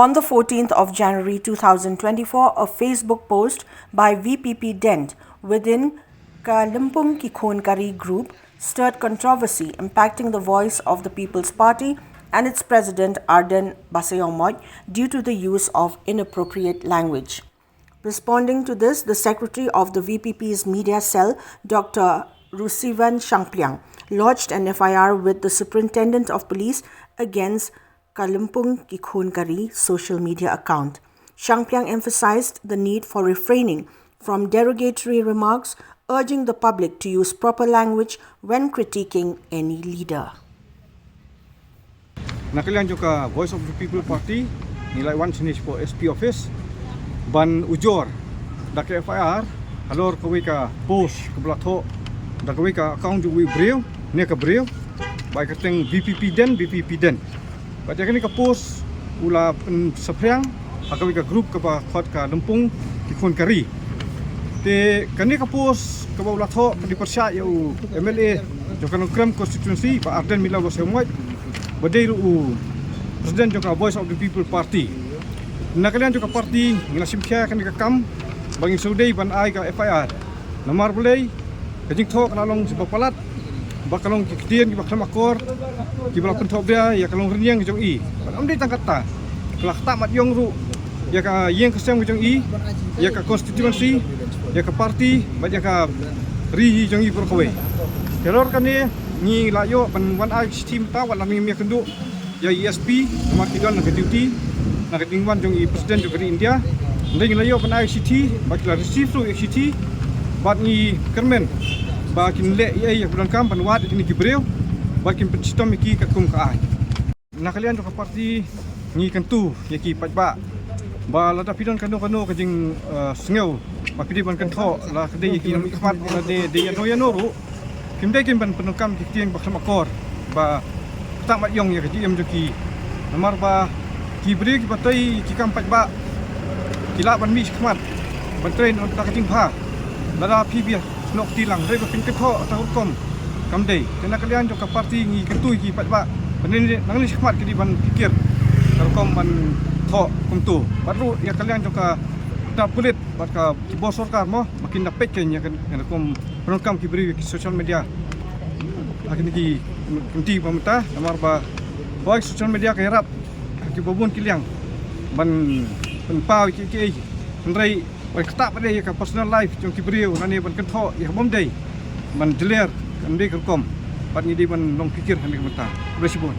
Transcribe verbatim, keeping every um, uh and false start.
On the fourteenth of January two thousand twenty-four, a Facebook post by V P P Dent within Ka Lympung Ki Khun Kari group stirred controversy, impacting the voice of the People's Party and its president Ardent Basaiawmoit due to the use of inappropriate language. Responding to this, the secretary of the V P P's media cell, Doctor Rusivan Shangpliang, lodged an F I R with the superintendent of police against Ka Lympung Ki Khun Kari social media account. Shangpliang emphasized the need for refraining from derogatory remarks, urging the public to use proper language when critiquing any leader. Na ka liang jong ka Voice of the People Party, ngi la wan shane shapoh S P office ban ujor da ka F I R halor kawei ka post kaba la thoh da kawei ka account jong uwei u briew, ne ka briew, ba ai kyrteng V P P Dent, V P P Dent. Bad ïa kane ka post u la pynsaphriang ha kawei ka group kaba khot Ka Lympung Ki Khun Kari. Te kane ka post kaba u la thoh ka dei pyrshah ïa u M L A jong ka Nongkrem constituency, Bah Ardent Miller Basaiawmoit, ba dei ruh u president jong ka Voice of the People Party. Na ka liang jong ka party ngi la shim khia kane ka kam ba ngin sa dei ban ai ka F I R. Namar balei? Ka jingthoh ka la long kaba palat, ba ka long ki ktien kiba khlem akor, kiba la pynthohbria ïa ka longrynïeng jong i. Bad ym dei tang katta, ka la ktah mat ïong ruh ïa ka ïing ka sem jong i, ïa ka constituency, ïa ka party bad ïa ka ri jong i baroh kawei. Te halor kane ngi la ïoh ban wan ai shithi mynta, wat la ngim ïakynduh ïa i S P namar ki don na ka duty na ka jingwan jong i president jong ka ri India. Hynrei ngi la ïoh ban ai shithi, bad ki la receive ruh ïa shithi, bad ngi kyrmen ba kin leh ïa kaba donkam ban wad ïa kine ki briew, bad kin pynshitom ïa ki katkum ka aiñ. Na ka liang jong ka party ngi kyntu ïa ki paidbah ba lada phi don kano kano ka jing, eh, sngew ba phi dei ban kynthoh, la ka dei ïa ki nongmihkhmat, la dei ïano ïano ruh, kim dei kin ban pyndonkam ki ktien ba khlem akor, ba ktah mat ïong ïa ka jingim jong ki. Namar ba ki briew kiba trei ki kam paidbah ki lah ban mih shakhmat ban trei na ka bynta ka jingbha. Lada phi bia snoh kti lang, hynrei ba phin kynthoh tang rukom, kam dei. Te na ka liang jong ka party ngi kyntu ïa ki paidbah ba nangne nangne shakhmat ki dei ban pyrkhat ka rukom ban thoh kumto. Bad ruh ïa ka liang jong ka, ka pulit bad ka, ki bor sorkar mo, ba kin da peit kein ïa ka, ïa ka rukom pyndonkam ki briew ïa ki social media ha kine ki kynti ba mynta, namar ba, ba social media ka ïarap ha kiba bun ki liang ban pynpaw ïa kiei kiei, hynrei ba ktah pat ïa ka personal life jong ki briew lane ban kynthoh ïa ka bym dei, ban jler, kam dei ka rukom. Bad ngi dei ban long pyrkhat ha kane ka bynta. Khublei shibun.